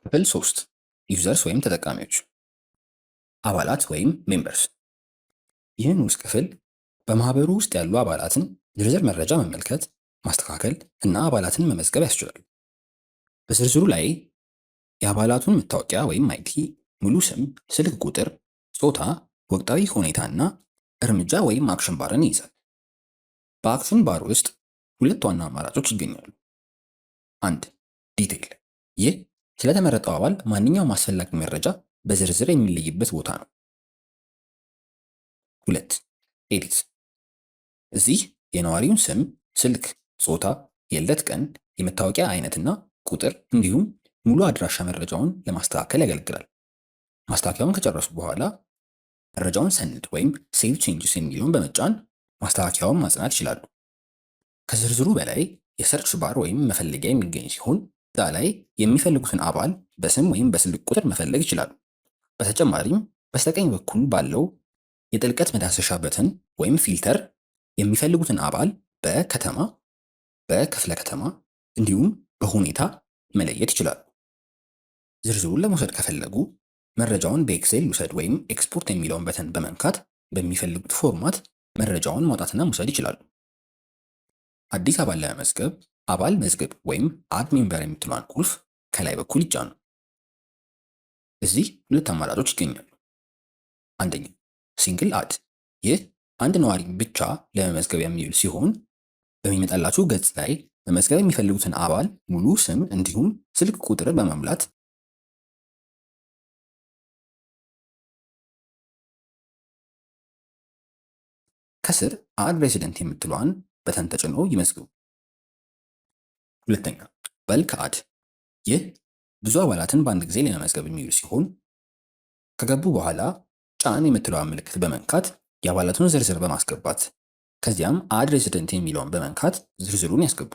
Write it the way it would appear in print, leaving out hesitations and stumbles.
ክፍል 3፣ users ወይም ተጠቃሚዎች፣ አባላት ወይም members። ይህ ንዑስ ክፍል በማህበሩ ውስጥ ያሉ አባላትን ዝርዝር መረጃ መመልከት፣ ማስተካከል እና አባላትን መመዝገብ ያስችላል። በዝርዝሩ ላይ የአባላቱን መታወቂያ ወይም ID፣ ሙሉ ስም፣ ስልክ ቁጥር፣ ጾታ፣ ወቅታዊ ሁኔታ እና እርምጃ ወይም action bar ን ይይዛል። በ action bar ውስጥ ሁለት ዋና አማራጮች ይገኛሉ። አንድ፣ detail። ይህ ስለተመረጠው አባል ማንኛውም አስፈላጊ መረጃ በዝርዝር የሚለይበት ቦታ ነው። ሁለት፣ edit። እዚህ የነዋሪውን ስም፣ ስልክ፣ ጾታ፣ የልደት ቀን፣ የመታወቂያ አይነትና ቁጥር እንዲሁም ሙሉ አድራሻ መረጃውን ለማስተካከል ያገለግላል። ማስተካከያውን ከጨረሱ በኋላ መረጃውን ሰንድ ወይም save changes የሚለውን በመጫን ማስተካከያውን ማጽናት ይችላሉ። ከዝርዝሩ በላይ የ search bar ወይም መፈለጊያ የሚገኝ ሲሆን እዛ ላይ የሚፈልጉትን አባል በስም ወይም በስልክ ቁጥር መፈለግ ይችላሉ። በተጨማሪም በስተቀኝ በኩል ባለው የጥልቀት መዳሰሻ button ወይም filter የሚፈልጉትን አባል በከተማ፣ በክፍለ ከተማ እንዲሁም በሁኔታ መለየት ይችላሉ። ዝርዝሩን ለመውሰድ ከፈለጉ መረጃውን በ Excel ውሰድ ወይም ኤክስፖርት የሚለውን button በመንካት በሚፈልጉት format መረጃውን ማውጣትና መውሰድ ይችላሉ። አዲስ አባል ለመመዝገብ አባል መዝግብ ወይም add member የምትለዋን ቁልፍ ከላይ በኩል ይጫኑ። እዚህ ሁለት አማራጮች ይገኛሉ። አንደኛ፣ single add። ይህ አንድ ነዋሪ ብቻ ለመመዝገብ የሚውል ሲሆን በሚመጣላችሁ ገጽ ላይ መመዝገብ የሚፈልጉትን አባል ሙሉ ስም እንዲሁም ስልክ ቁጥር በመሙላት ከስር add resident የምትለዋን button ተጭኖ ይመዝግቡ። ሁለተኛ፣ bulk add። ይህ ብዙ አባላትን በአንድ ጊዜ ለመመዝገብ የሚውል ሲሆን ከገቡ በኋላ ጫን የምትለዋን ምልክት በመንካት የአባላቱን ዝርዝር በማስገባት ከዚያም add resident የሚለውን በመንካት ዝርዝሩን ያስገቡ።